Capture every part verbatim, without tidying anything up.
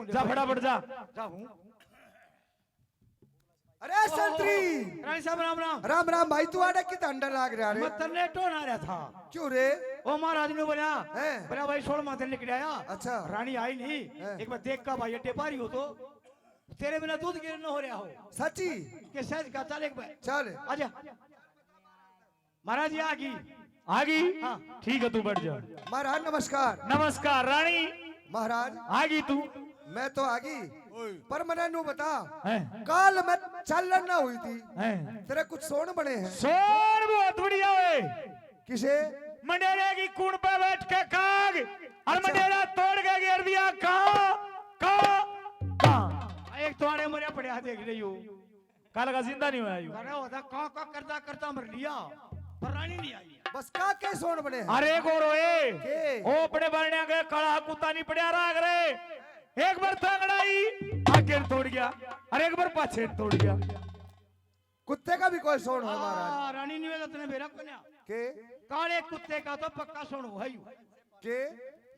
जा फटाफट जा। जा हूँ। अरे संतरी। रानी साहब, राम राम। राम राम भाई, तू आड़े कितना डर लाग रहा रे? मैं तन्ने टोन आ रहा था। क्यों रे? ओ महाराज ने बोला, हैं? बोला, "भाई, सोलह माथे निकल आया।" अच्छा। रानी आई नहीं। हैं? एक बार देख का भाई, अड्डे पारी हो तो तेरे बिना दूध गिर न हो रहा हो। सच्ची? के सहज का चल एक बार। चल। आजा। महाराज, ये आ गई। आ गई? हाँ। ठीक है, तू बैठ जा। महाराज, नमस्कार। नमस्कार, रानी। महाराज। आ गई तू? मैं तो आ गई, ओए। पर मने नू बता, हैं? काल मैं चालन ना हुई थी। हैं? तेरे कुछ सोण बने हैं? सोण बहुत बढ़िया है। किसे? मंडेरे की कुण पे बैठ के काग और अच्छा। मंडेरा तोड़ के घेर दिया। कहाँ? कहाँ? कहाँ? एक तो आड़े मरे पड़े, देख रही हो। काल का जिंदा नहीं होया यू। अरे होता का का करता करता मर लिया, पर रानी नहीं आई। बस का के सोण बने हैं? अरे गोरो ए, के? ओ अपने बारण्या के काला कुत्ता नहीं पड़या राग रे। एक बार तो अंगड़ाई आगे तोड़ गया, अरे एक बार पाछे तोड़ गया। कुत्ते का भी कोई सोण हो महाराज? हाँ, रानी नहीं होया तो तने बेरा कोन्या। के? काले कुत्ते का तो पक्का सोण हो है यू। के?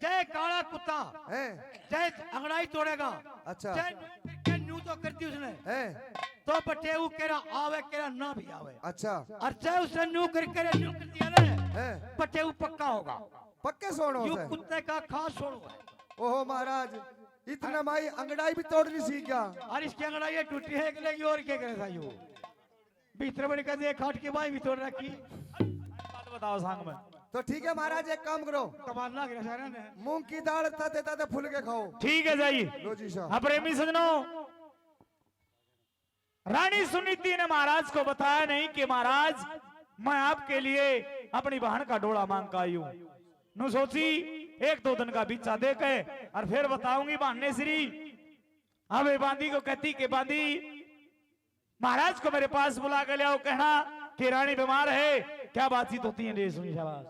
जय काला कुत्ता, हैं? जय अंगड़ाई तोड़ेगा, अच्छा। जय न्यू फिर के न्यू तो कर दी उसने, हैं? तो बटे वो केरा आवे, केरा ना भी आवे, अच्छा। और जय उसने न्यू कर, केरा न्यू कर दिया ना, हैं? बटे वो पक्का होगा। पक्के सोण हो यू से? कुत्ते का खास सोण है। ओहो महाराज, इतने माई अंगड़ाई भी तोड़नी सीख गया। और इसकी अंगड़ाई ये टूटी है, एक लेगी और क्या करेगा यू? भीतर बड़ी कर दे, खाट की बाई भी तोड़ रखी। बात बताओ संग में। तो ठीक है महाराज, एक काम करो। कमाल लाग रहा सारा ने। मूंग की दाल ताते ताते फूल के खाओ। ठीक है जाइए। लो जी साहब। हाँ प्रेमी सजनों, रानी सुनीति ने महाराज को बताया नहीं कि महाराज, मैं आपके लिए अपनी बहन का डोला मांग का आई हूँ। नु सोची, एक दो दिन का बीचा दे के और फिर बताऊंगी बहाने श्री। अब ये बांदी को कहती कि बांदी, महाराज को मेरे पास बुला के ले आओ, कहना कि रानी बीमार है। क्या बातचीत होती है, ये सुनी शाबाश।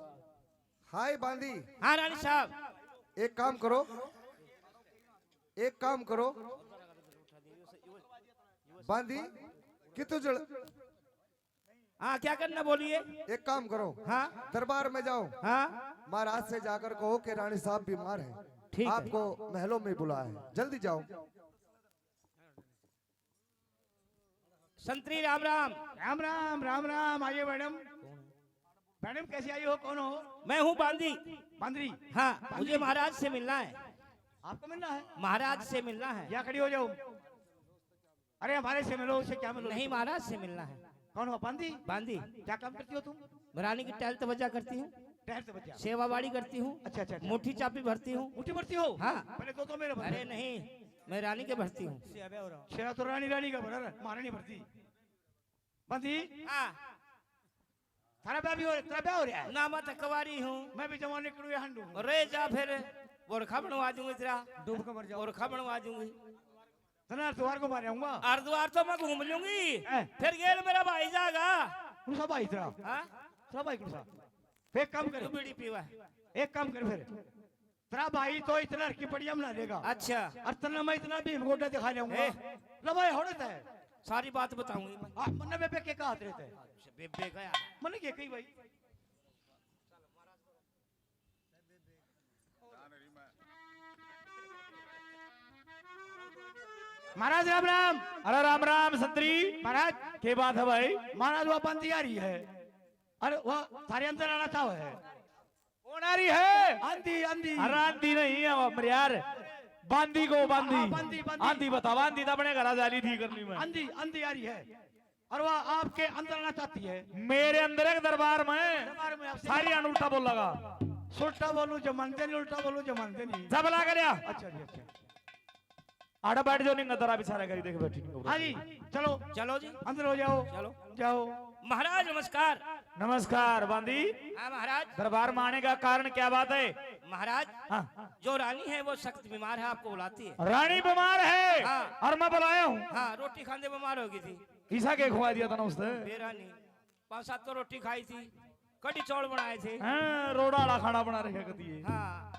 हाय बांदी। हाँ रानी साहब। एक काम करो, एक काम करो बांदी, कि तू जल हाँ, क्या करना बोलिए? एक काम करो, हाँ। दरबार में जाओ, हाँ। महाराज से जाकर कहो कि रानी साहब बीमार है, ठीक है। आपको महलों में बुलाया है, जल्दी जाओ। संतरी राम राम। राम राम, राम राम। आइए मैडम। मैडम कैसी आई हो, कौन हो? मैं हूँ बांदी। बांदरी। हाँ, बांदरी। मुझे महाराज से मिलना है। आपको मिलना है? महाराज से मिलना है। यहाँ खड़ी हो जाओ। अरे हमारे से मिलो, उससे क्या मिलो? नहीं, महाराज से मिलना है। कौन हो, बांदी? बांदी। क्या काम करती हो तुम? मैं रानी की टहल तवज्जा करती हूँ। टहल तवज्जा। सेवा बाड़ी करती हूँ। अच्छा, अच्छा, अच्छा। मुट्ठी चाबी भरती हूँ। मुट्ठी भरती हो? हाँ। पहले दो तो मेरे भर अरे दो। नहीं, मैं रानी के भरती हूँ। छेरा तो रानी, रानी का भरा, महारानी भरती। बांदी। हाँ। थारा ब्याह भी हो, तेरा ब्याह हो रहा है? ना, मैं तो कुंवारी हूँ। मैं भी जवान निकलूँ, ये हंडू हूँ। रे जा फिर, गोरखा बनवा दूंगी तेरा। डूब के मर जाओ। गोरखा बनवा दूंगी। तना हरिद्वार को मारे आऊंगा। हरिद्वार तो मैं घूम लूंगी। हैं? फिर गेल मेरा भाई जाएगा। कौन सा भाई तेरा? हाँ? तेरा भाई कौन सा? फिर एक काम कर। तू बीड़ी पीवा। एक काम कर फिर। तेरा भाई तो इतना की बढ़िया बना देगा। अच्छा। और तन्ने मैं इतना भीम गोड्डा दिखा लेऊंगा। ए। लो भाई, होड़े तै। सारी बात बताऊंगी मैं। हाँ, मन्ने बेबे के कहा रहते। अच्छा, बेबे का यार। मन्ने के कही भाई। महाराज राम राम। अरे राम राम संतरी। महाराज। के बात है भाई? महाराज, वो बांदी आ रही है। अरे वो थारे अंदर आना चाहो है। कौन आ रही है? आंधी, आंधी। अरे आंधी नहीं है वो, मेरे यार। बांदी को बांदी। हाँ, बांदी, बांदी। आंधी बता, बांदी तो अपने घर जाली थी करनी में। आंधी, आंधी आ रही है। और वह आपके अंदर आना चाहती है। मेरे अंदर एक दरबार में। दरबार में आपसे सारी आन उल्टा बोल लगा। उल्टा बोलूं जो मानते नहीं, उल्टा बोलूं जो मानते नहीं। जब ला गया। अच्छा जी, अच्छा। आड़ा बैठ जाओ, नहीं नजर आ बेचारा करी देख बैठी नहीं। हाँ जी, चलो। चलो जी। अंदर हो जाओ। चलो। जाओ। महाराज नमस्कार। नमस्कार बांदी। हाँ महाराज। दरबार में आने का कारण क्या बात है? महाराज, हाँ। जो रानी है वो सख्त बीमार है, आपको बुलाती है। रानी बीमार है? हाँ। और मैं बुलाया हूँ। हाँ, रोटी खाते बीमार हो गई थी। ईसा के खुआ दिया था ना उसने? बेरानी। पाँच सात तो रोटी खाई थी, कढ़ी चावल बनाए थे। हाँ, रोड आला खाना बना रखे कदी ये। हाँ।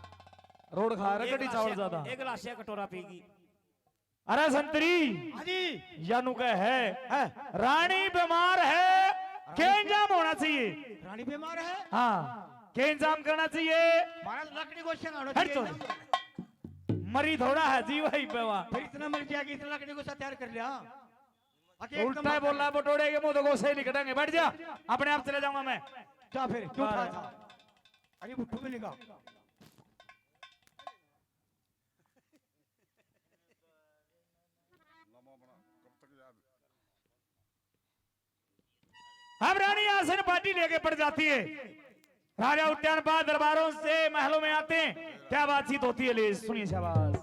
रोड खा रहे, एक कढ़ी गिलास चावल से, ज्यादा। एक गिलास से कटोरा पीगी। अरे संतरी, हाँ जी। यानू कह है, हैं? रानी बीमार है, रानी के इंतजाम होना चाहिए? रानी बीमार है? हाँ, के इंतजाम करना चाहिए? महाराज, लकड़ी को सिंगाड़ो हट चाहिए चल। ना। मरी थोड़ा है जी वही पे वहाँ। फिर इतना मर गया कि इतना लकड़ी को सा तैयार कर लिया। आके एक उल्टा नंबर बोला, बटोड़े के मुंह तो गोसे नहीं कटेंगे। बैठ जा, अपने आप चले जाऊंगा मैं। जा फिर, क्यों उठा था? अरे उठो भी नहीं गा। अब रानी आसन पाटी लेके पड़ जाती है। राजा उद्यान पार दरबारों से महलों में आते हैं, क्या बातचीत होती है, ले सुनिए शाबाश।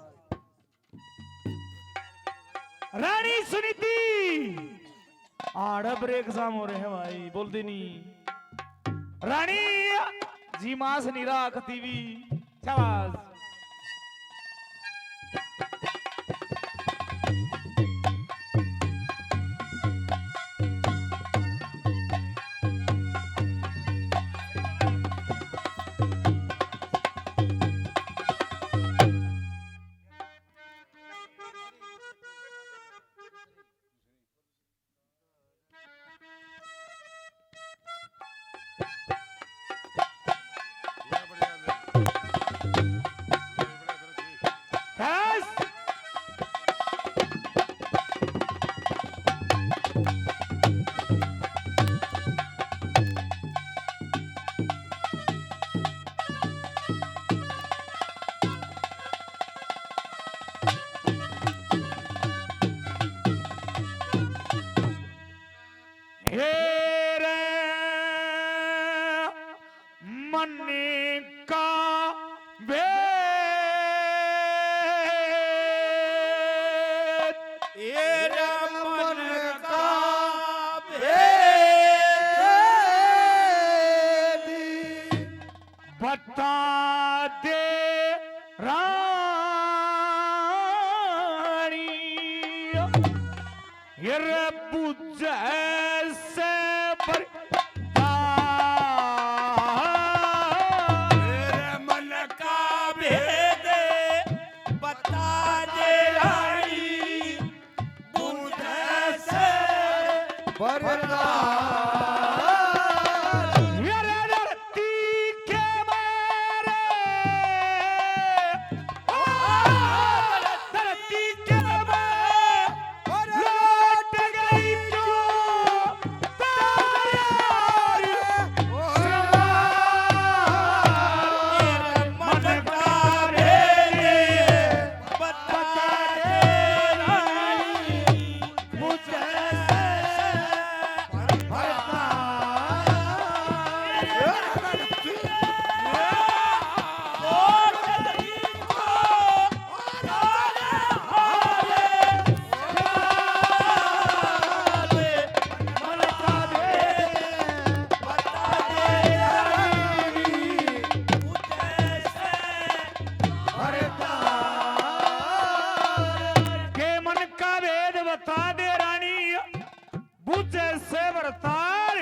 रानी सुनीति, आड़ा ब्रेक जाम हो रहे हैं भाई, बोल दे नहीं। रानी जी मास नहीं रहा कती भी। शाबाश। हे रे मन का भेद, हे रे मन का भेद, बता दे रानी, ये रे बुझे से बरता। ये रे मन का भेद बता दे रानी, बुझे से बरदार। मेरे धरती के मारे, ओ, धरती के मारे, लौट गई क्यों तारे? मन का भेद बता दे रानी, मुझे भरता। के मन का भेद बता दे रानी, बुझे से बरतार,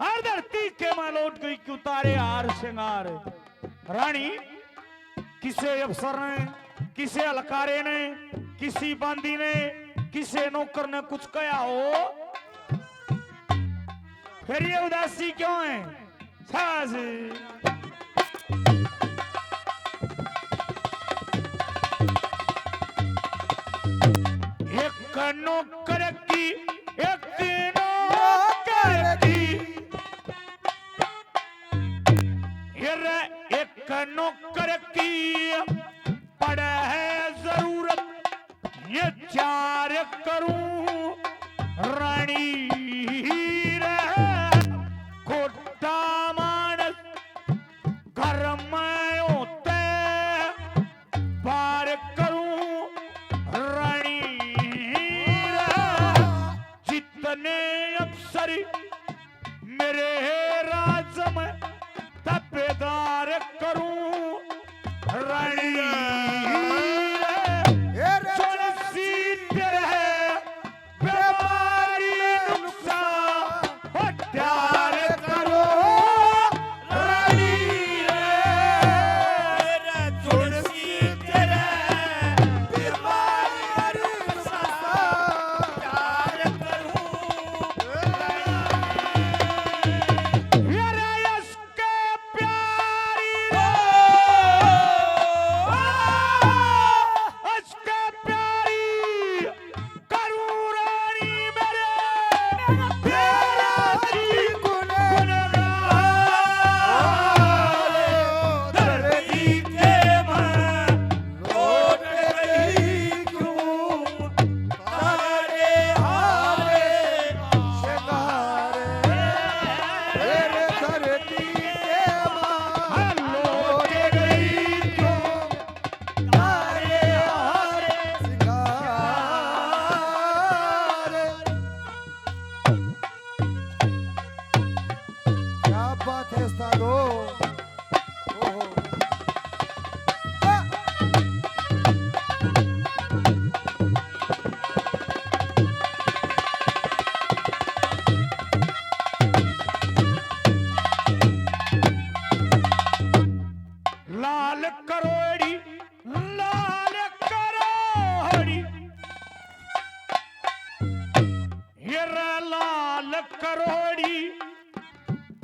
हर धरती के माँ लौट गई क्यों तारे हार श्रृंगार। रानी, किसे अफसर ने, किसे हलकारे ने, किसी बांदी ने, किसे नौकर ने कुछ कहा हो, फिर ये उदासी क्यों है? साज। एक नौकर की, एक नौकर की, ये रे एक नौकर की पड़े है जरूरत, ये चार करूं रानी रे। खोटा मानस घर में होते बार करूं रानी रे। जितने अफसर मेरे राज में तपेदार करूं रानी रे। सुन सी तेरे बीमारी नुस्खा प्यार करो रानी रे। सुन सी तेरे बीमारी नुस्खा प्यार करूं रानी। करोड़ी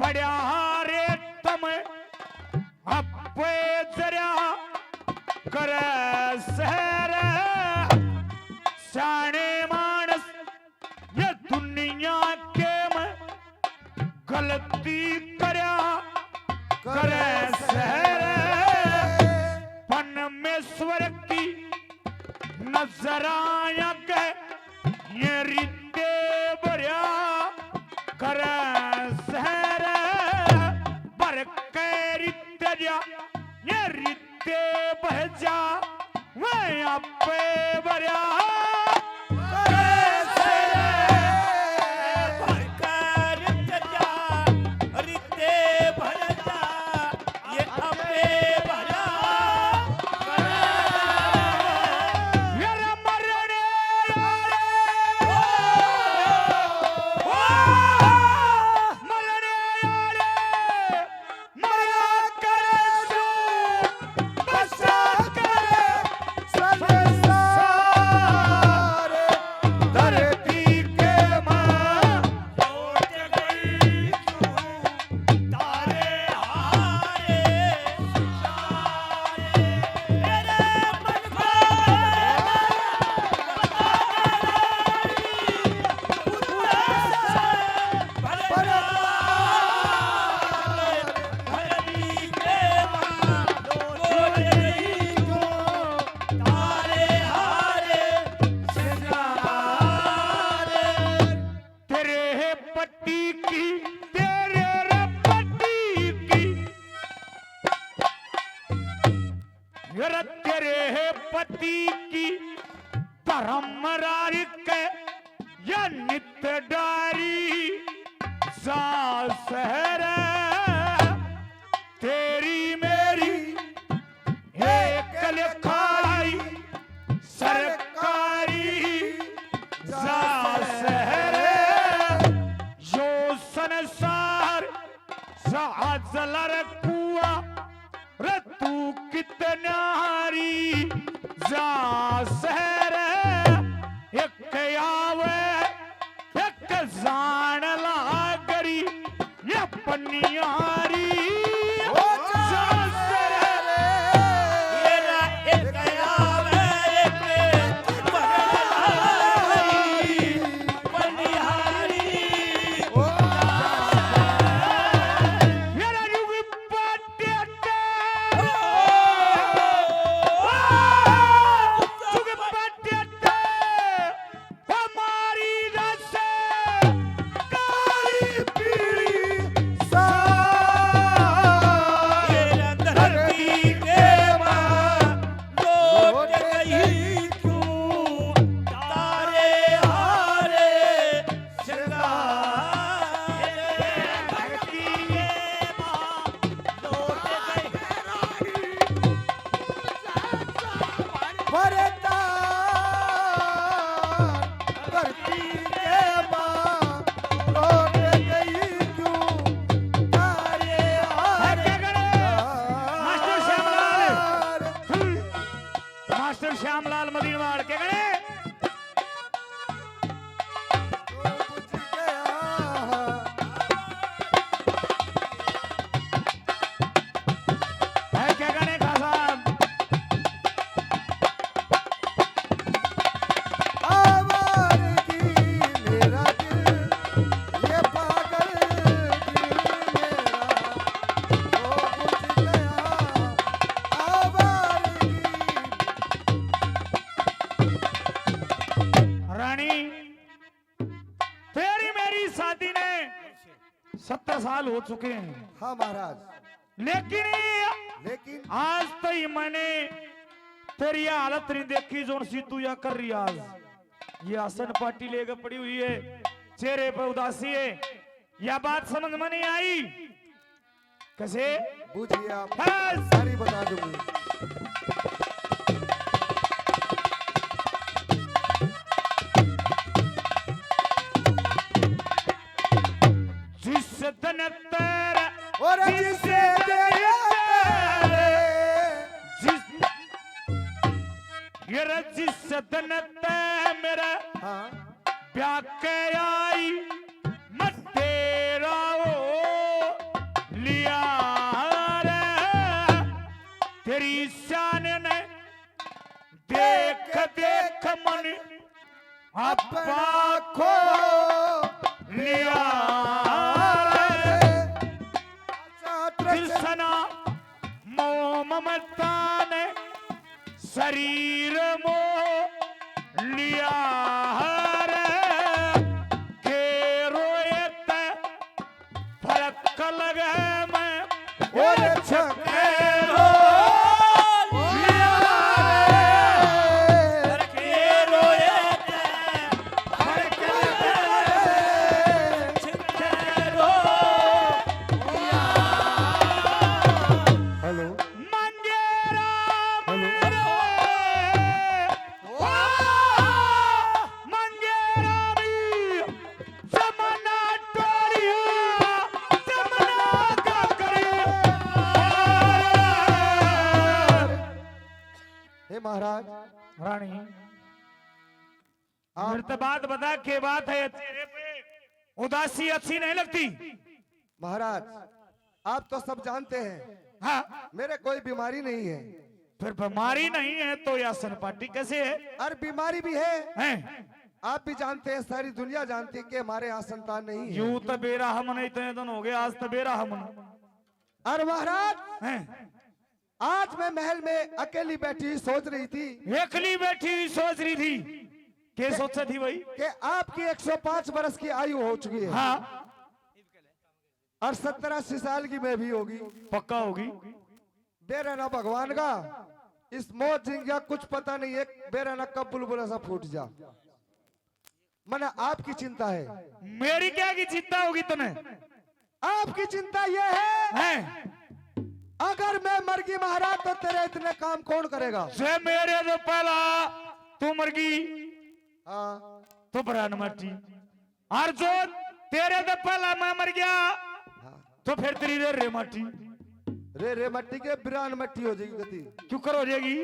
पड़या रे तम, अप्पे जरया करे सहर। स्याणे माणस ये दुनिया के में गलती करया करे सहर। परमेश्वर की नजरां के ये रिते भरया करे सहर। भर के रिते जा ये रिते बह जा, मैं आपे भरया करे सहर। भर के रिते जा रिते भर जा, ये आपे भरया। मेरे मरने आले, ओ, ओ, मरने आले, मरया करे सू, बसा करे संसार। धरती के माँ लौट गई क्यों तारे हारे। तेरे पति की, तेरे रे पति की, मेरा तेरे पति की धर्म राज के या नित डारी जा सहर। तेरी मेरी एक लिखाई सरकारी जा सहर। यो संसार सा अजलर कुआ रे तू कित न्यारी जा सहर। एक आवे एक जान लागरी ये पनिहारी ओ जा सहर। ये ना एक आवे एक पनिहारी। ओ जा सहर। ये ना युग पाटे के। ओ, ओ, युग पाटे के। हमारी रस काली पीली सा। ये धरती के माँ लौट गई क्यों तारे हारे श्रृंगार। धरती के माँ लौट गई। भरता धरती के माँ लौट गई क्यों तारे हारे। मास्टर श्यामलाल। मास्टर श्यामलाल मदीनवाड़ के गणे। है क्या गाने का साहब? आवारगी मेरा दिल, ये पागल दिल मेरा, वो बुझ गया आवारगी। रानी, तेरी मेरी शादी ने सत्तर साल हो चुके हैं। हाँ महाराज। लेकिन, लेकिन आज तई मैंने तेरी ये हालत नहीं देखी जोन सी तू या कर रही आज। ये हसन पार्टी लेके पड़ी हुई है, चेहरे पे उदासी है। या बात समझ में नहीं आई? कैसे? बूझिए आप। बस। सारी बता दूंगी। जिस दिन तेरे, और जिस जिस दिन दिन तेरे, जिस, ये रे जिस दिन ते मेरे हाँ। ब्याह के आई, मत आपा खो लिया रे। तृष्णा मोह ममता ने शरीर मोह लिया रे। के रोए ते फरक लगे मैं और छके रो लिया रे। के रोए ते फरक लगे मैं छके रो लिया। हेलो। मंगेरा हेलो। मंगेरा भी जमाना टोलिया, जमाना का करिया। हे महाराज, रानी, आप मेरे तो बात बता, के बात है? चेहरे पे उदासी अच्छी नहीं लगती। महाराज, आप तो सब जानते हैं, हाँ। मेरे कोई बीमारी नहीं है। फिर बीमारी नहीं है तो यह आसन पार्टी कैसे है? और बीमारी भी है। हैं? आप भी जानते हैं, सारी दुनिया जानती है कि हमारे यहाँ संतान नहीं है। यू तो बेरा हमने इतने दिन हो गए, आज तो बेरा हमने। और महाराज, हैं? आज मैं महल में अकेली बैठी सोच रही थी। एकली बैठी सोच रही थी। के सोचे थी भाई? कि आपकी एक सौ पाँच बरस की आयु हो चुकी है। हाँ। और सत्तर अस्सी साल की मैं भी होगी। पक्का होगी। बेरा ना भगवान का, इस मौत जिंदगी का कुछ पता नहीं है, बेरा ना कब बुलबुला सा फूट जा। मने आपकी चिंता है। मेरी क्या की चिंता होगी तने? आपकी चिंता ये है, हैं? अगर मैं मर गई महाराज, तो तेरे इतने काम कौन करेगा? जे मेरे तो पहला तू मर गई, हाँ। तो बिरान माटी। और जो तेरे तो पहला मैं मर गया, हाँ। तो फिर तेरी रे रे माटी। रे रे माटी के बिरान माटी हो जाएगी गति। क्यों कर हो जाएगी?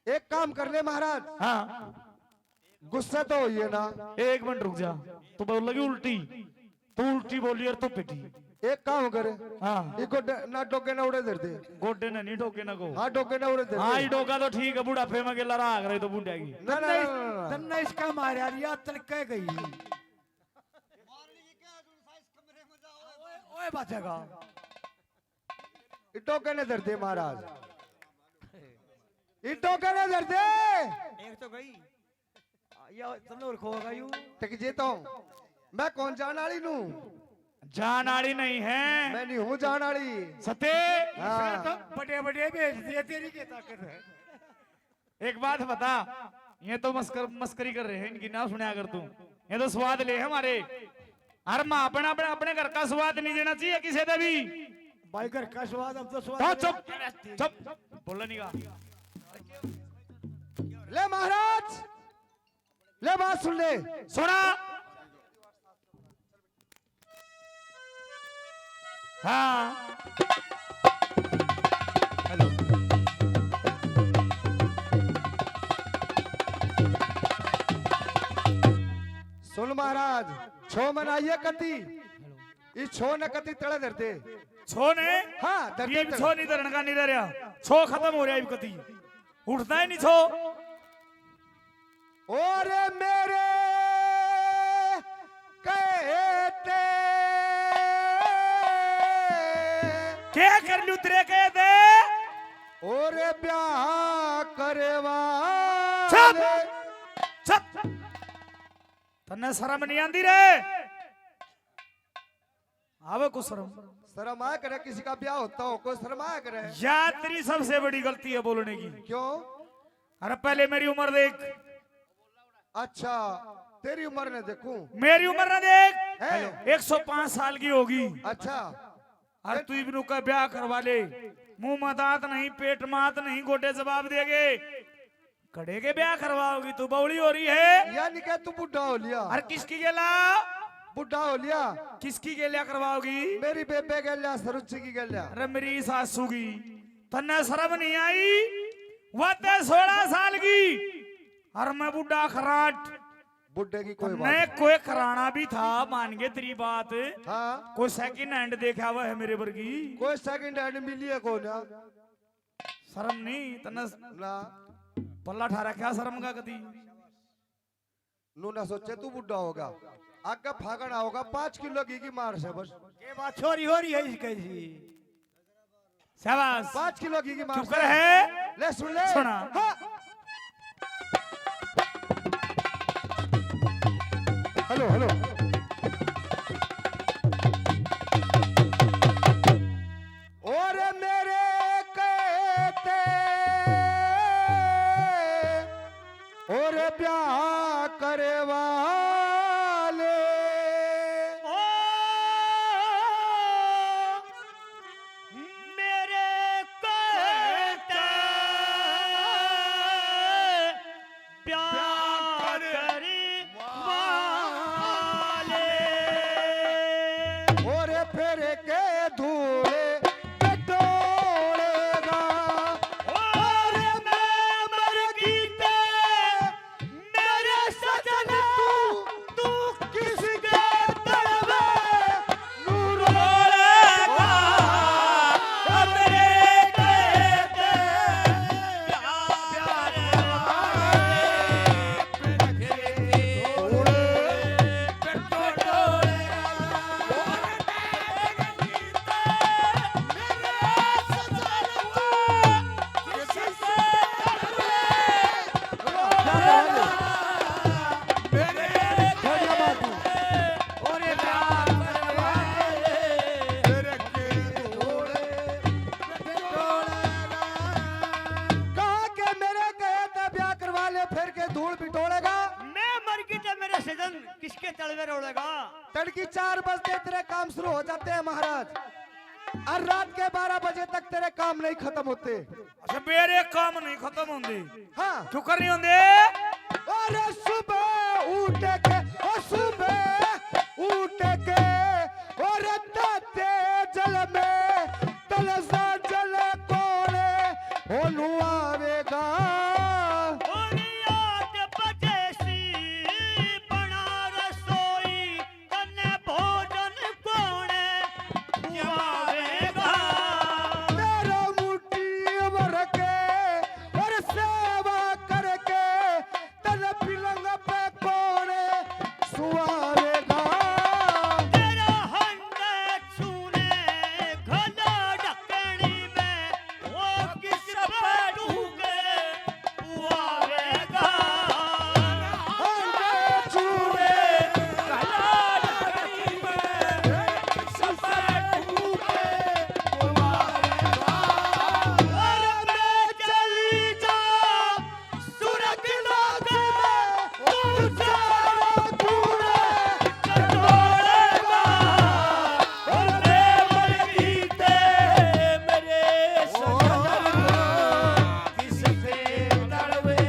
एक काम कर ले महाराज। हाँ। गुस्सा तो होइए ना। एक मिनट रुक जा। तू बोल लगी उल्टी, तू उल्टी बोली और तू पिटी। एक काम कर। हाँ। इको ड-, ना डोके ना उड़े धर दे। गोडे ने नहीं डोके ना को। हाँ, डोके ना उड़े धर हाँ, दे। ये डोका तो ठीक है, बुढ़ापे में गेला राग रहे तो बूढ़ा की। ना, ना, ना, ना, ना। तन्ने इसका मार यार, या तड़के गई। ओए, ओए बचेगा। इटो कने धर दे महाराज, इटो कने धर दे। एक तो गई। आ, या तुमने और खोगा यू। तक जेता हूँ। मैं कौन जान आली नू? जान आली नहीं है। मैं नहीं हूँ जान आली। सते। हाँ। इसने तो बड़े बड़े भेज दिए, तेरी क्या ताकत है? एक बात बता, ये तो मस्कर-, मस्करी कर रहे हैं, इनकी ना सुना कर तू। ये तो स्वाद ले हमारे। हर माँ अपना, अपना, अपने घर का स्वाद नहीं देना चाहिए किसी का भी। भाई, घर का स्वाद, हम तो स्वाद तो चुप, चुप, बोलने का। ले महाराज, ले बात सुन ले। सुना। हाँ। हेलो। सुन महाराज, छो मन आइए कति, इस छो ने कति तले धरते। छो ने? हाँ, धरते ये भी तले। छो नहीं धरण का नहीं धरया, छो खत्म हो रहा है कति। उठता ही नहीं छो। और मेरे कहते क्या कर लू तेरे कहते? और ब्याह करवा चुप! ले। चुप! तन्ने शर्म नहीं आंदी रे? आवे को शर्म? शर्म आया करे, किसी का ब्याह होता हो, कोई शर्म आया करे? या तेरी सबसे बड़ी गलती है बोलने की। क्यों? अरे पहले मेरी उम्र देख। अच्छा, तेरी उम्र ने देखूं? मेरी उम्र ने देख। हैं? एक सौ पाँच साल की होगी। अच्छा। अरे तू इबनू का ब्याह करवा ले, मुंह में दांत नहीं, पेट मात नहीं, गोडे जवाब देगे। कड़े के ब्याह करवाओगी तू, बौली हो रही है। यानी क्या तू बुढ़ा हो लिया? अरे किसकी गेला? बुढ़ा हो लिया। किसकी गेल्या करवाओगी? मेरी बेबे गेल्या, सरुचि की गेल्या। अरे मेरी सासू की। तन्ने शर्म नहीं आई? वह ते सोलह साल की। अरे मैं बुढ़ा खराट। बुढ़े की कोई बात मैं नहीं। कोई कराना भी था, मान गए तेरी बात। हाँ। कोई सेकंड हैंड देखा हुआ है मेरे वर्गी? कोई सेकंड हैंड मिली है कोई ना। शर्म नहीं तन्ने ना। पल्ला ठा रखा शर्म का कदी। नू ना सोचे तू बुढ़ा होगा, आगे फागण आओगा, पाँच किलो घी की मार से बस। ये बात छोरी हो रही है इसके जी। शाबाश। पाँच किलो घी की मार चुप से। कर है। ले सुन ले। सुना। हाँ। Hello, hello. और मेरे कहते और ब्याह करे वाले। ओ मेरे कहते ब्याह करे वाले। और फिर के धूल टटोलेगा। और मैं मर गई ते मेरे सजन तू, तू किसके तलवे नू रोलेगा। मेरे कहते प्यार वाले। कहा के मेरे कहे ते ब्याह करवा ले, फिर के धूल बिटोलेगा। मैं मर गई ते मेरे सजन किसके तलवे रोलेगा? तड़की चार बजते तेरे काम शुरू हो जाते हैं महाराज, और रात के बारह बजे तक तेरे काम नहीं खत्म होते। अच्छा, मेरे काम नहीं खत्म होंदे। हाँ। क्यों कर नहीं होंदे? अरे सुबह उठ के, ओ सुबह उठ के, और ताते जल में तलसा जल कौन ओ नुआवेगा? और आठ बजे सी बना रसोई, तन्ने भोजन कौन खुआवेगा? तेरा मुट्ठी भर के और सेवा करके तन पलंग पे कौन सुआवेगा? तेरा हंडे छूने घला ढकनी में वो किस पे ढूके पुआवेगा? अंडे चूरे घला ढकनी में किस पे ढूके पुआवेगा? और मैं चली जा सुरग लोक में तू चारों कूड़े टटोलेगा। और देवर की ते मेरे सजन किसके तलवे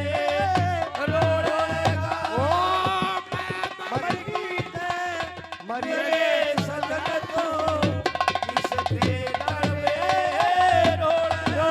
रोलेगा। ओ मर गई ते मर मेरे सजन तू किसके तलवे रोलेगा।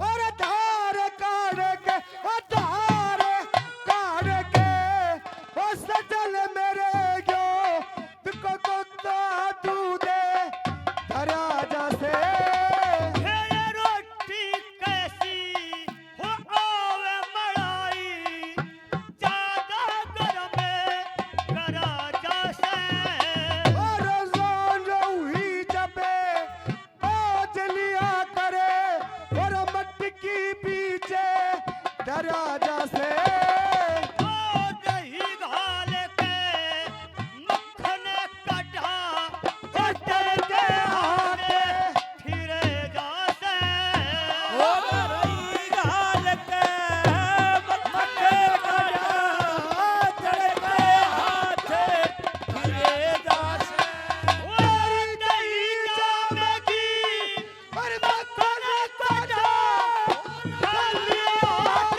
और धार काढ़ के, ओ धार काढ़ के, ओ सजल मेरे गयो, तुको तो दूधे धरा जा से। हे रोटी कैसी हो आवे मलाई, ज्यादा गरम करा जा से। और रोज हुई जबे बाज लिया करे, और मटकी पीछे धरा जा से। ओ दही घाल के मक्खन कटा, कटल के हाथ फिरे जा से। ओ दही घाल के मक्खन कटा, कटल के हाथ फिरे जा से। और दही जामेगी और मक्खन कटा, खाली हाथ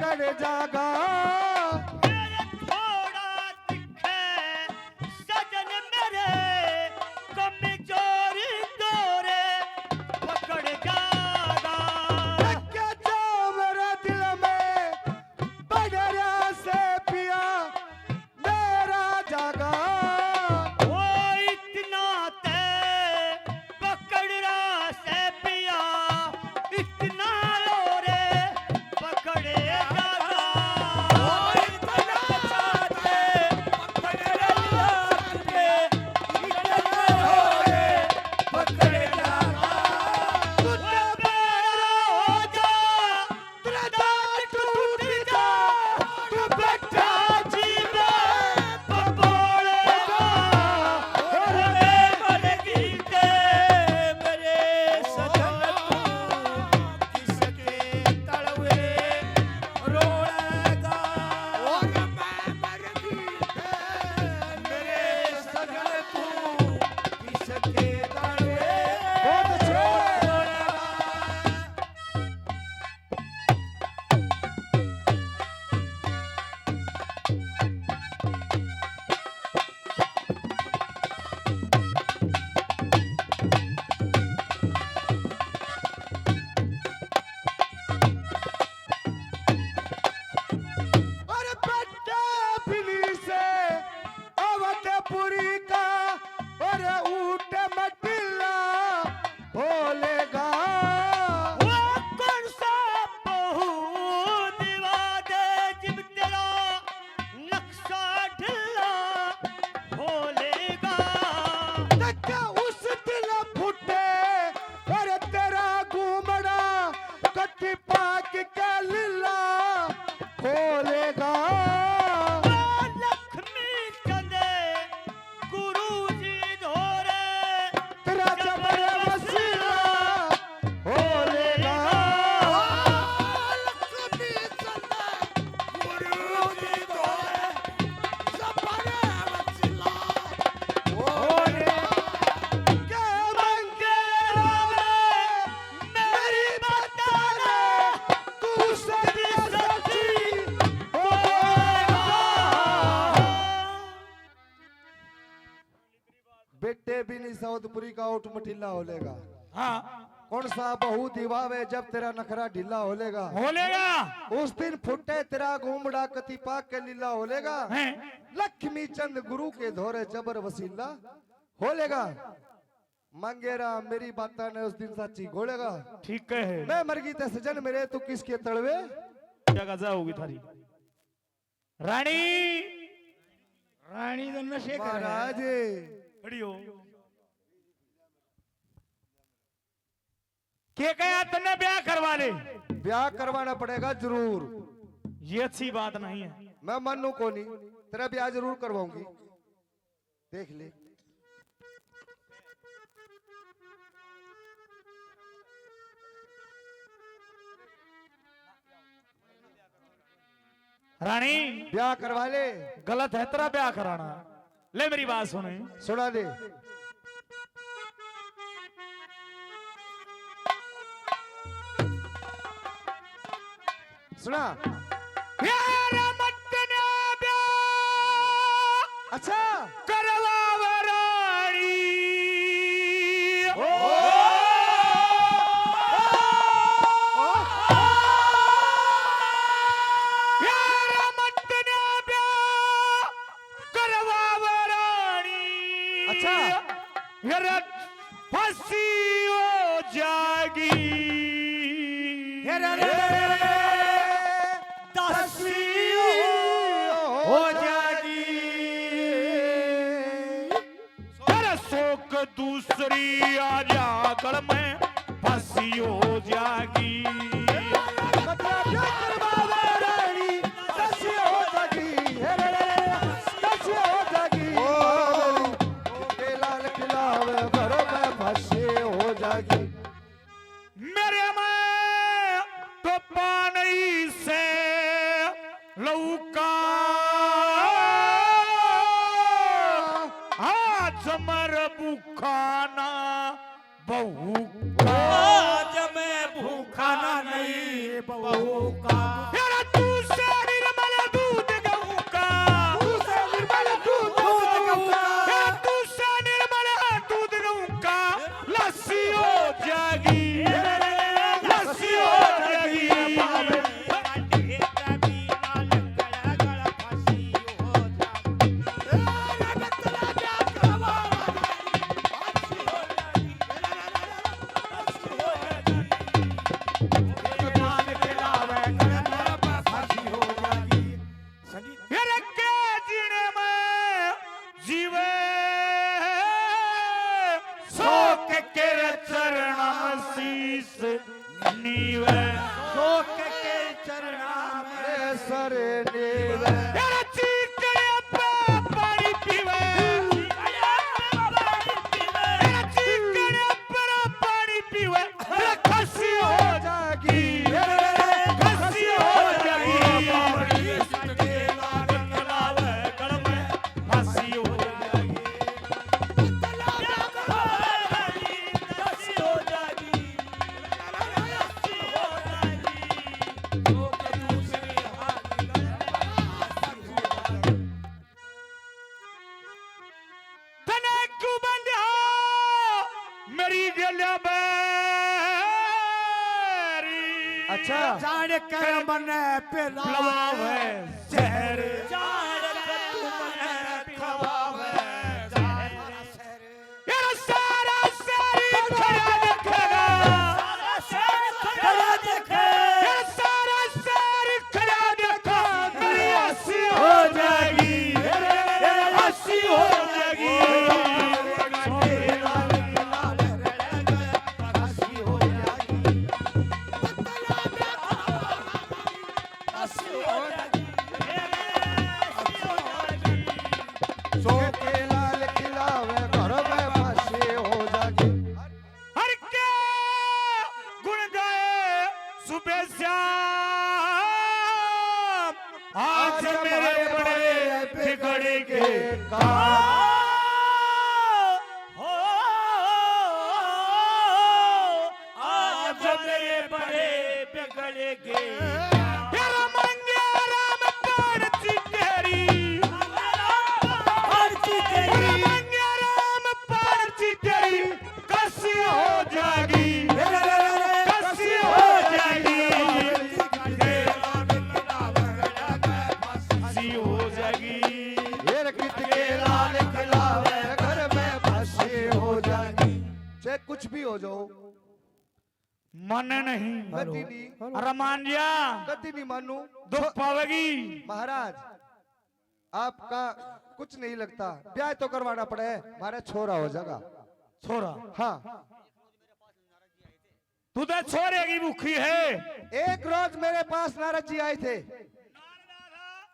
पकड़ जागा। मेरे थोड़ा दिखे सजन मेरे, कमजोर डोरे पकड़ जागा। लग जा मेरे दिल में बड़रा से पिया मेरा जागा। ओ इतना ते पकड़ रहा से पिया, इतना लो रे पकड़े जागा। ओ इतना ते पकड़ रहा से, इतना लो रे पकड़े जागा। तू तो मेरा हो जा, तेरा दांत टूट जा, तू बैठा जी में पकोड़ेगा। और मैं मर गई ते मेरे सजन तू किसके तलवे रोएगा। और मैं मर गई ते मेरे सजन तू किसके तलवे बहुत अच्छे। रोएगा। और बड्डे बिली से अवधपुरी का, और ऊट में टिल्ला बोलेगा। वो कौन सा बहू दिवा दे जिब तेरा नक्शा ढिल्ला बोलेगा। तक उस दिल फुटे, अरे तेरा घूमड़ा कति पाक के लीला खोलेगा। लक्ष्मी चंद गुरु जी धोरे तेरा जबर वसीला खोलेगा। लक्ष्मी चंद गुरु जी धोरे जबर वसीला खोलेगा। के मंगेरा में मेरी बताना, तू सच सच बोलेगा। बेटे भी नहीं सौदपुरी का ओठ मठीला हो लेगा। हाँ। कौन सा बहू दिवावे जब तेरा नखरा ढीला हो लेगा। हो लेगा। उस दिन फुटे तेरा घूमड़ा कति पाक के लीला हो लेगा। हैं। लक्ष्मी चंद गुरु के धोरे जबर वसीला हो लेगा। मांगेरा मेरी बातां ने उस दिन साची घोलेगा। ठीक है। मैं मर गई ते सजन मेरे तू किसके तलवे जगह जाओगी थारी। रानी, रानी तो नशे कर रहा है। महाराज। खड़ी हो। के कहा तन्ने ब्याह करवा ले? ब्याह करवाना पड़ेगा जरूर। ये अच्छी बात नहीं है। मैं मानू को नहीं, तेरा ब्याह जरूर करवाऊंगी। देख ले। रानी, ब्याह करवा ले। गलत है तेरा ब्याह कराना। ले मेरी बात सुने। सुना दे। सुना। प्यार मत ना ब्याह अच्छा। करवावे रानी। ओ। प्यार मत ना ब्याह करवावे रानी। अच्छा। यार फंसी हो जाएगी। हे रे रे रे रे रे। दसी हो जाएगी। तेरे सोक दूसरी आ जा गल में फंसी हो जाएगी। मतलब ये करवावे रानी, दसी हो जाएगी। हे रे रे रे, दसी हो जाएगी। ओ, के लाल खिलावे घर में फंसी हो जाएगी। मेरे में तो पानी से लौका, आज मर भूखा ना बहू का। आज मैं भूखा ना नहीं बहू का। यार तू नीवे। शोक के चरणा में सर नीवे। तेरा चीकड़े पे पानी पीवे। तेरा चीकड़े पे पानी पीवे। तेरा खसी हो जाएगी। खसी हो जाएगी। खसी हो जाएगी। तने क्यों बंध्या मेरी गल्या बैरी? अच्छा। जान कर मने पिलावे जहर। जान कर तू मने खवावे जहर। यार सारा शहर खड़ा देखेगा। खड़ा देखे। यार सारा शहर खड़ा देखा। मेरी हंसी हो जाएगी। मेरी हंसी हो जाएगी। हंसी हो जाएगी। हंसी हो जाएगी। सो के लाल खिलावे घर में फंसे हो जागे। हर के गुण गाए सुबह शाम। आज आज मेरे हमारे बड़े बड़े बिगड़ गए काम। हो, आज मेरे बड़े बिगड़ गए। फिर मंगे राम पाण चिचेरी। पाण चिचेरी। फिर मंगे राम पाण चिचेरी। कसी हो जाएगी, कसी हो जाएगी, कसी हो जाएगी। ये रखित के लाल खिलावे घर में फंसी हो जाएगी। चाहे कुछ भी हो जाओ, मन नहीं। कति नहीं। अरे मान जा। कति नहीं मानू। दुख पावेगी। महाराज, आपका कुछ नहीं लगता, ब्याह तो करवाना पड़े, हमारा छोरा हो जाएगा। छोरा? हाँ। तू तो छोरे की भूखी है। एक रोज मेरे पास नारद जी आए थे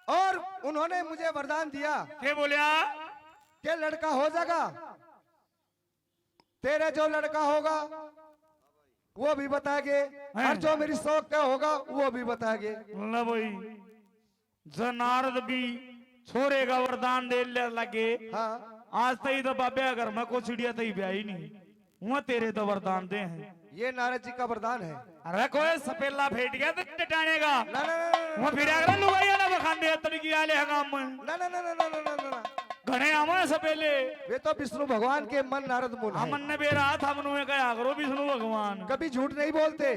और उन्होंने मुझे वरदान दिया। के बोलिया? के लड़का हो जाएगा, तेरा जो लड़का होगा वो भी बताएंगे, हैं? और जो मेरी शौक का होगा वो भी बताएंगे। लो भाई, जनारद भी छोरे का वरदान दे ले लगे। हाँ। आज तई तो बाबे घर में कोचड़िया तई ब्याही नहीं, वह तेरे तो वरदान दे हैं। ये नारद जी का वरदान है। अरे कोई सपेला फेट गया तो चटाने का। ना, ना, ना, ना, ना। वह फिर अगर लुगाइया ना बखान दे तड़की आले हंगाम में। ना, ना, ना। घणे आवे सपेले। वे तो विष्णु भगवान के मन नारद मुन हाँ, है। मन ने बेरा था, मनु में कहा करो विष्णु भगवान। कभी झूठ नहीं बोलते।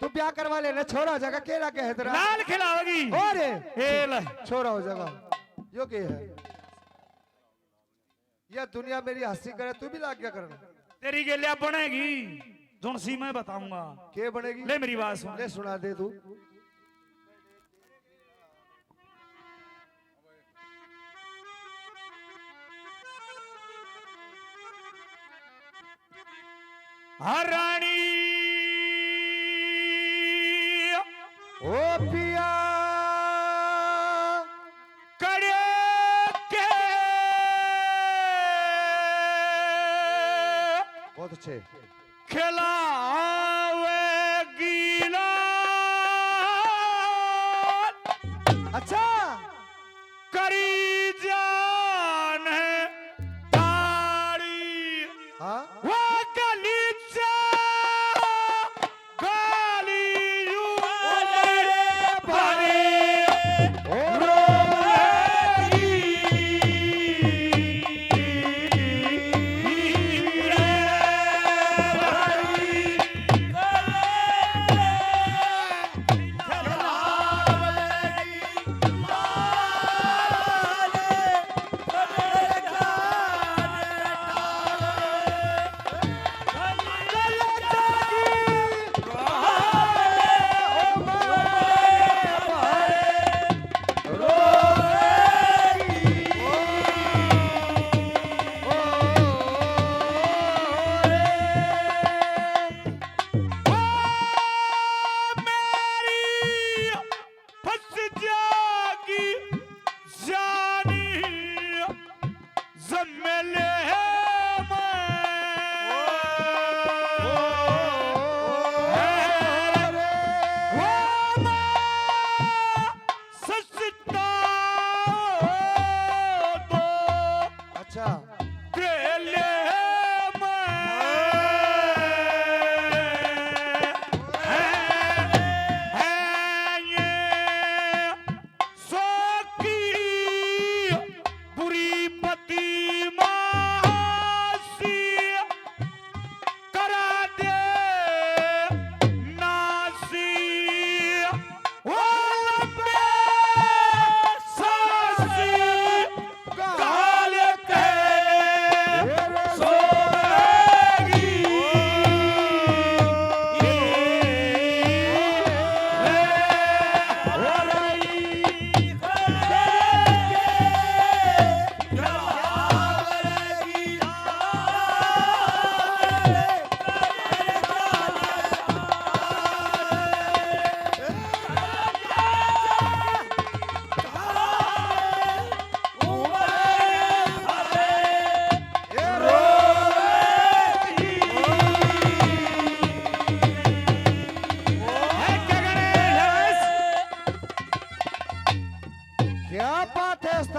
तू ब्याह करवा लेना, छोरा हो जाएगा, केला कह तेरा। लाल खिलावेगी। और ए ले। छोरा हो जाएगा। यो के है? या दुनिया मेरी हंसी करे, तू भी लाग गया करना। तेरी गेल्या बनेगी, जोन सी मैं बताऊंगा। के बनेगी? ले मेरी बात सुन। ले सुना दे तू। हाँ रानी। ओ पिया। कड़े के। बहुत अच्छे। खिलावेगी ना। अच्छा। करी जान है ताली। हाँ। वो गलीचा गाली यूं भरे भरे रोवेगी।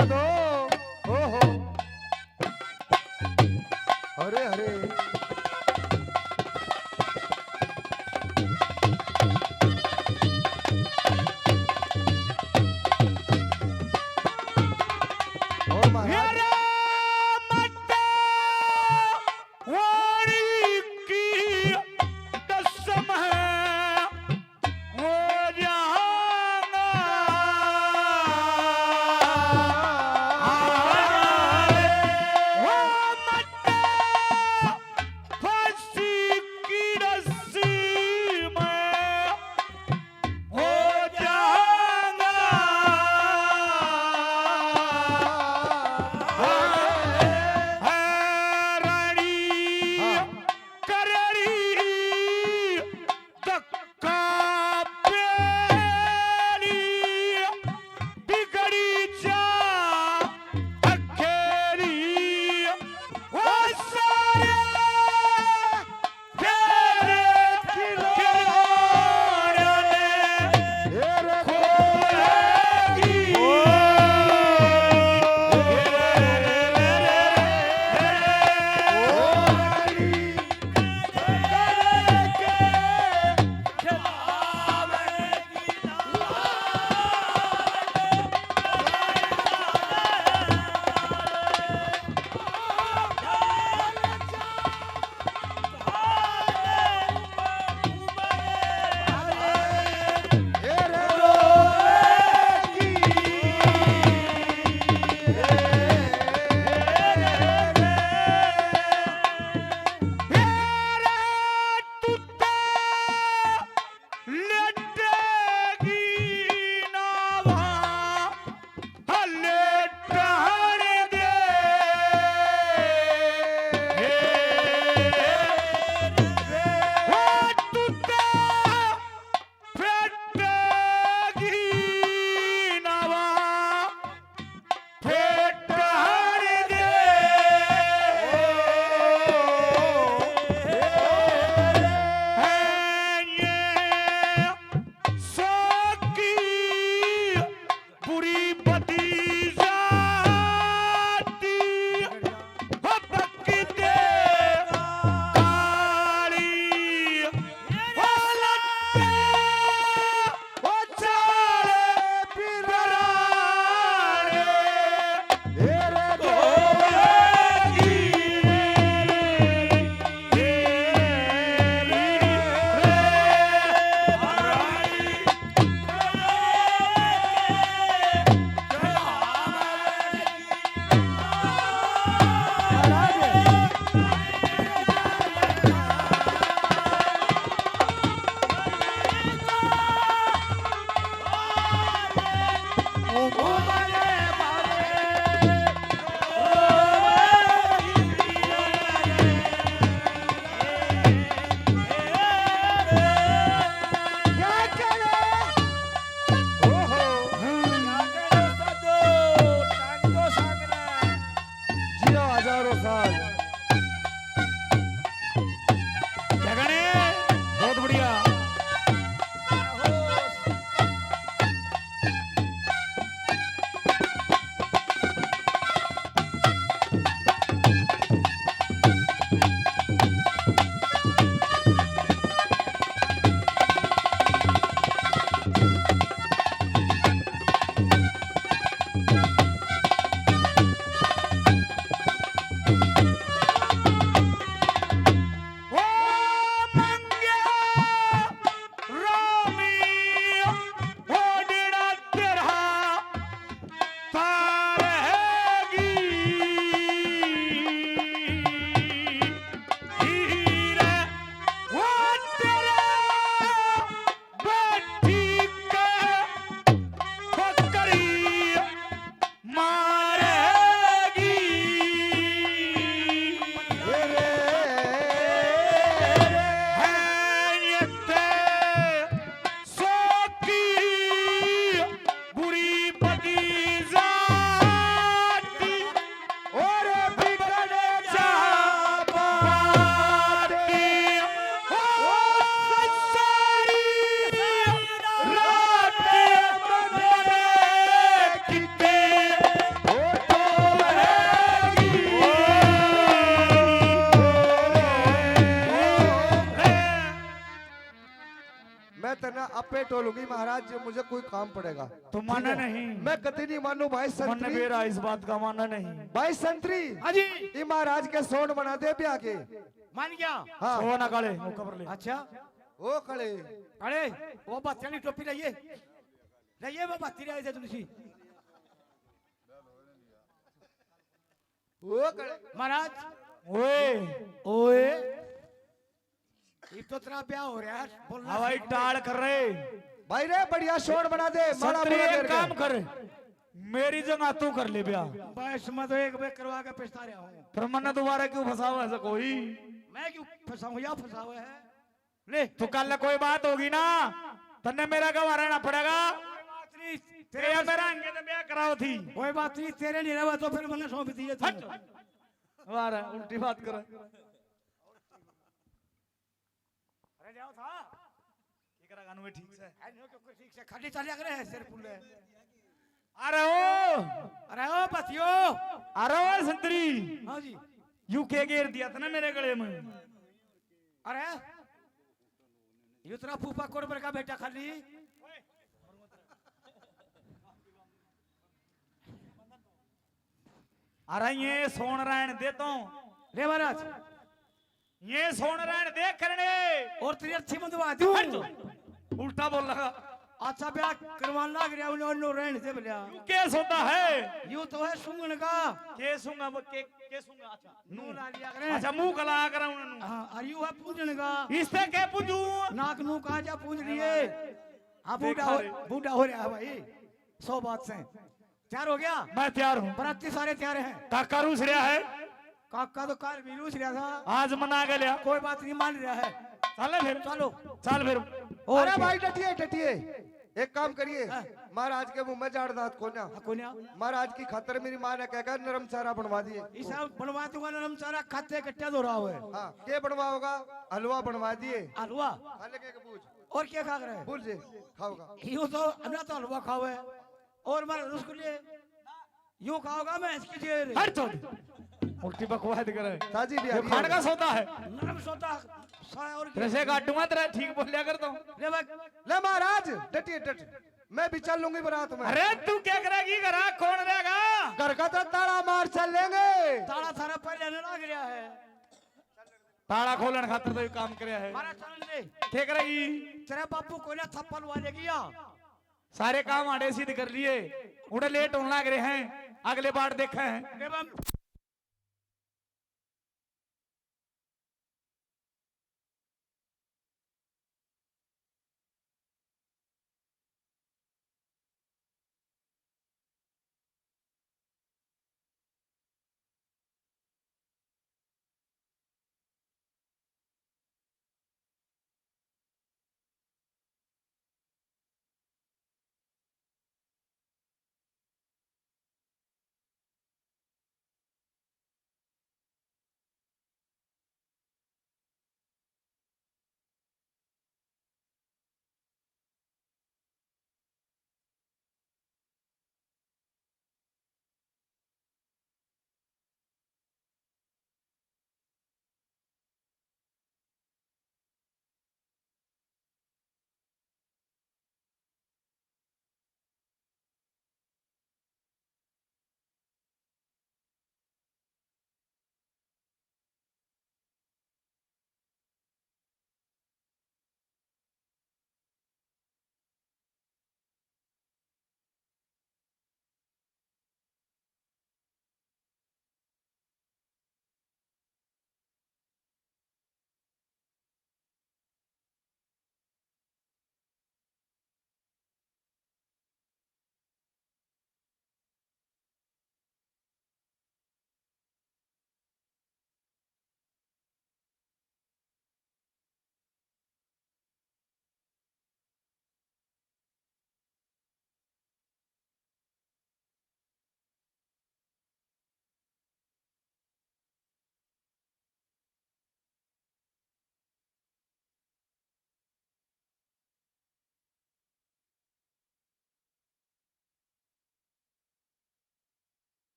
दो। ओहो। अरे, अरे। ओ महाराज। मेरा मत वाणी की कसम है, वो जाऊंगा। वो मत फांसी की रस्सी में हो जाऊंगा। है रानी हाँ। करड़ी धक्का पेली बिगड़ी जा अखेरी। वो सारे तेरे खिलौने ने खोएगी। बुरी बदी जाती, हो पक्की ते काली, हो लट्टे, हो चाले पिराने। जियो हजारों साल। क्या गाने? बहुत बढ़िया। मैं तेना आपे टोलूंगी महाराज, जो मुझे कोई काम पड़ेगा। तू माने ठीक है? नहीं। मैं कतई नहीं मानू भाई मन्ने संतरी। बेरा इस बात का माना नहीं। भाई संतरी। हाँ जी। ये महाराज के सोंड बना दे ब्याह के। मान गया। हाँ। सोना काले, वो खबर ले। अच्छा। ओ काले। काले, वो बात चली टोपी लाइए। लाइए वो बात तेरे आए थे तुलसी। ओ काले। महाराज। ओए। ओए। ये तो तेरा ब्याह हो रहा है, बोलना हवाई सीख। टाल कर रहे। भाई रे, बढ़िया सोंड बना दे, माला संतरी, मुला एक मेरे काम को। कर, मेरी जगह तू कर ले ब्याह। बस मैं तो एक बेर करवा के पछता रहा हूँ। पर मन्ने दोबारा क्यों फंसावा ऐसा कोई? मैं क्यों फंसाऊँ? या फंसावा है। ले। तो कल कोई बात होगी ना, तन्ने मेरा गवाह रहना पड़ेगा। कोई बात नहीं, तेरे तेरे मेरा अंगे तो ब्याह कराओ थी। कोई बात नहीं, तेरे नहीं रहा तो फिर मैंने सौंप दिए तू। हट। वाह रे, उल्टी बात करे। अरे जाओ था। ये करा कानू में ठीक से। ए, न्यू क्यों कोई ठीक से खाली चलिया करे है सिर पुल्ले। अरे ओ, अरे ओ बतियो। अरे ओ संतरी। हाँ जी। यू के घेर दिया था ना मेरे गले में। अरे, यू तेरा फूफा कोड़बर का बेटा खाली। अरे ये सोंड रहन दे तो। ले महाराज। ये सोंड रहन दे करने। और तेरी अर्थी बंधवा दूं। हट तो। उल्टा बोल लगा। अच्छा ब्याह करवान लाग रहा, उन्हें उन्हों रहन दे बोलिया। यू के सोंदा है? यू तो है सुंगन का। के सुंगा वो के, के सुंगा? अच्छा। नू ला लिया करे। अच्छा, मुंह गला करा उन्होंने। हाँ, और यू है पूजन का। इससे के पूजू? नाक नू कहा जा पूज लिए। हाँ, बूढ़ा देखा हो, रे। बूढ़ा हो रहा है भाई। सौ बात से। तैयार हो गया? मैं तैयार हूँ। बराती सारे तैयार हैं। काका रूस रहा है। काका तो काल भी रूस रहा था। आज मना के लिया। कोई बात नहीं, मान रहा है। चल फिर। चलो। चल फिर। और अरे क्या? भाई, डटिए, डटिए। एक काम करिए, हाँ। महाराज के मुंह में जाड़ दांत कोन्या। हाँ, कोन्या। महाराज की खातर मेरी माँ ने कहकर नरम चारा बनवा दिए। इसा बनवा दूंगा नरम चारा, खाते कट्टे दो रहा है। हाँ, के बनवाओगा? हलवा बनवा दिए। हलवा? हाँ, लेके के पूछ। और क्या खा रहे? बोल जे, खाओगा। यूं तो ना तो हलवा खावे और मारे रसगुल्ले। यूं खाओगा मैं इसकी जेर। हट चोद। उल्टी बकवास करे। ताजी भी आ ये रही खाने है। का सौदा है। नरम सौदा सा और तेरे से काटूंगा तेरा, ठीक बोल लिया कर तो। ले भाई। ले महाराज, डटिए डट। मैं भी चल लूंगी बारात में। अरे तू क्या करेगी, घर कौन रहेगा? घर का तो ताला मार चल लेंगे। ताला थारा पहले ने लाग रहा है। ताला खोलन खातर तो ये काम करे है। मारा चलन दे। क्या करेगी? तेरा बापू कोई ना थप्पड़ वाले गया। सारे काम आड़े सिद्ध कर लिए, उड़े लेट होने लग रहे हैं, अगले बार देखे हैं। ले बम।